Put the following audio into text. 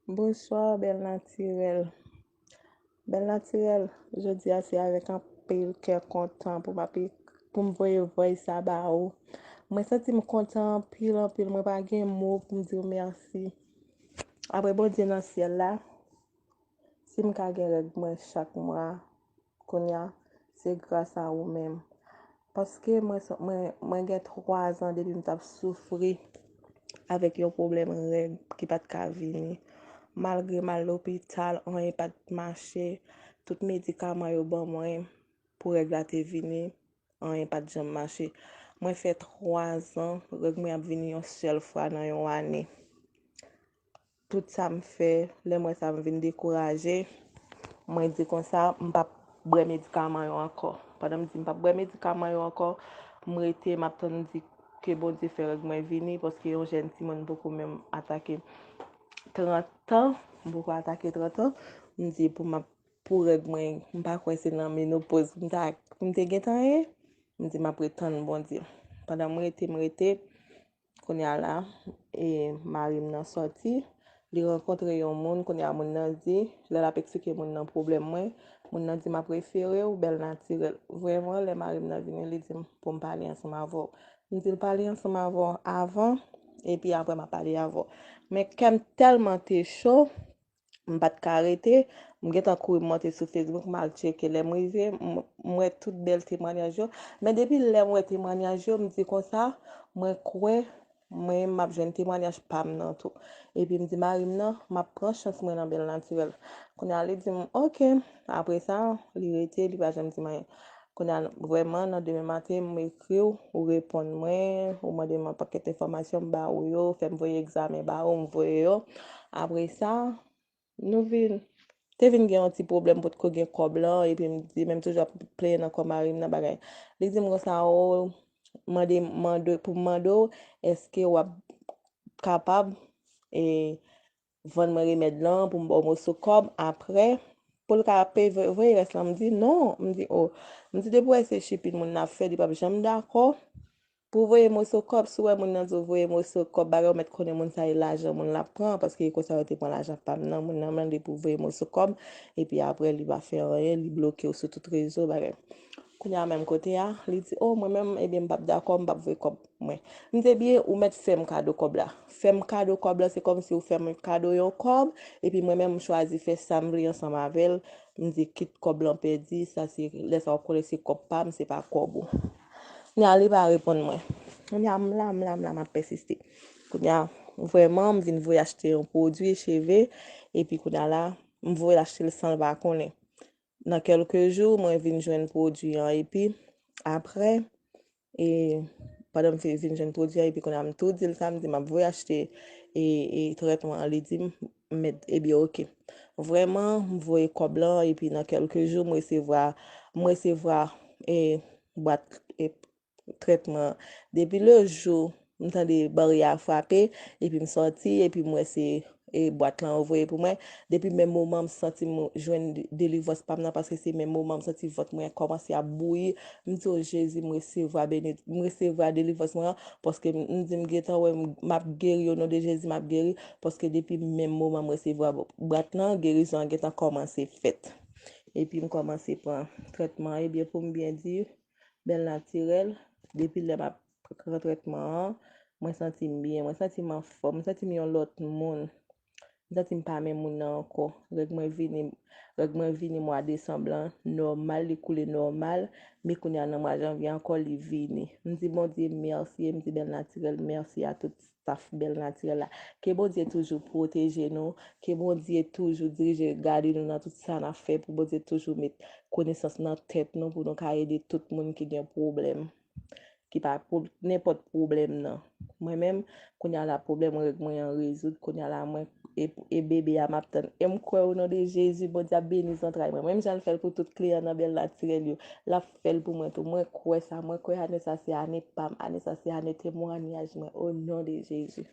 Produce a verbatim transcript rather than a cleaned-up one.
Bonswa, bèl natirèl. Bèl natirèl, jodi a se avèk anpil kè kontan pou m ap, pou m voye voice sa ba ou. Mwen santi m kontan anpil, anpil. Mwen pa gen mo pou m di w mèsi. Apre Bondye nan syèl la, si m ka gen règ mwen chak mwa, kounye a, se gras a ou menm. Paske mwen, mwen, mwen gen twa zan depi m t ap soufri avèk yon pwoblèm règ ki pa t ka vini. Malgre m al lopital, anyen pa t mache. Tout medikaman yo ban mwen pou règ la te vini, anyen pa t janm mache. Mwen fè twa zan, règ mwen ap vini yon sèl fwa nan yon ane. Tout sa m fè, lè m wè sa m vin dekouraje, mwen di konsa, m p ap bwè medikaman yo ankò. Pandan m di m p ap bwè medikaman yo ankò, m rete, m ap tann, m di ke Bondye fè règ mwen vini, paske yon jèn timoun poko menm atake trant tan, m poko atake trant tan, m di pou m ap, pou règ mwen, m pa kwè se nan menopoz m ta, m te gentan ye, m di m ap ret tann Bondye. Pandan m rete, m rete, kounye a la, e mari m nan sòti, li rankontre yon moun, kounye a moun nan di, lè l ap eksplike moun nan pwoblèm mwen, moun nan di, "M ap refere w, bèl natirèl." Vrèman, lè mari m nan vini, li di m pou m pale ansanm avè w. M di l pale ansanm avè w avan, epi apre m ap pale avè w. Men kè m tèlman te cho, m pa t ka rete, m gentan kouri m monte sou Facebook, m al tcheke. Lè m rive, m, m wè tout bèl temwanyaj yo. Men depi lè m wè temwanyaj yo, m di konsa, mwen kwè, mwen, m ap jwenn temwanyaj pa m nan tou. Epi m di mari m nan, m ap pran chans mwen nan bèl natirèl. Kounye a, li di m, "Oke." Apre sa, li rete, li pa janm di m anyen. Kounye a, vrèman, nan demen maten, m ekri w, ou reponn mwen, ou mande m yon pakèt enfòmasyon, m ba ou yo, fè m voye egzamen ba ou, m voye yo. Apre sa, nou vin, te vin gen yon ti pwoblèm potko gen kòb lan, epi m di, men m toujou ap plenyen nan kò mari m nan bagay. Li di m konsa, "O, mande, mande, pou m mande w, èske w ap kapab, e, vann mwen remèd lan pou m ba w moso kòb apre, pou l ka peye voye rès lan?" M di, "Non." M di, "O." M di, "Depi w wè se chipin moun nan ap fè, li p ap janm dakò pou voye moso kòb. Si w wè moun nan di w voye moso kòb, bagay ou mèt konnen moun sa e lajan moun l ap pran, paske e konsa yo te pran lajan pa m nan, moun nan mande pou voye moso kòb, epi apre li pa fè anyen, li bloke w sou tout rezo, bagay." Kounye a menm kote a, li di, "O, mwen menm, ebyen, m p ap dakò, m p ap voye kòb mwen." M di, "Ebyen, ou mèt fè m kado kòb la. Fè m kado kòb la, se kòmsi ou fè m kado yon kòb, epi mwen menm, m chwazi fè sa m vle ansanm avè l." M di, "Kit kòb lan pèdi, sa se, lè sa w ap konnen se kòb pa m, se pa kòb ou." Kounye a, li pa reponn mwen. Kounye a, m la, m la, m la, m ap pèsiste. Kounye a, vrèman, m vin voye achte yon pwodui cheve, epi kounye a la, m voye l achte l san l pa konnen. Nan kèlke jou, mwen vin jwenn pwodui an, epi apre, e, pandan m vin, vin jwenn pwodui an, epi kounye a m tou di l sa, m di m ap voye achte, e, e, trètman an, li di m, m mèt, ebyen, oke. Vrèman, m voye kòb lan, epi nan kèlke jou, m resevwa, m resevwa, e, bwat, e, trètman an. Depi le jou m tande baryè a frape, epi m sòti, epi m wè se, e, bwat lan yo voye pou mwen. Depi menm moman m santi m jwenn de-, delivrans pa m nan, paske se menm moman m santi vant mwen kòmanse ap bouyi. M di, "O Jezi, m resevwa beni-, m resevwa delivrans mwen an," paske m, m di m gentan wè m, m ap geri, o non de Jezi, m ap geri, paske depi menm moman m resevwa bwat lan, gerizon an gentan kòmanse fèt. Epi m kòmanse pran trètman an, ebyen, pou m byen di, bèl natirèl, depi lè m ap pran trètman an, mwen santi m byen, mwen santi m anfòm, mwen santi m yon lòt moun. Mwen santi m pa menm moun nan ankò. Règ mwen vini, règ mwen vini mwa desanm lan nòmal, li koule nòmal, men kounye a nan mwa janvye ankò li vini. M di Bondye mèsi, m di bèl natirèl mèsi a tout staff bèl natirèl la. Ke Bondye toujou pwoteje nou, ke Bondye toujou dirije, gade nou nan tout sa n ap fè, pou Bondye toujou met konesans nan tèt nou, pou nou ka ede tout moun ki gen pwoblèm, ki pa pou nenpòt pwoblèm nan. Mwen menm, kounye a la, pwoblèm règ mwen an rezoud, kounye a la, mwen, e, e bebe a m ap tann. E m kwè o non de Jezi, Bondye ap beni zantray mwen. Menm jan l fè l pou tout kliyan nan bèl natirèl yo, l ap fè l pou mwen tou. Mwen kwè sa, mwen kwè ane sa se ane pa m, ane sa se ane temwanyaj mwen, o non de Jezi.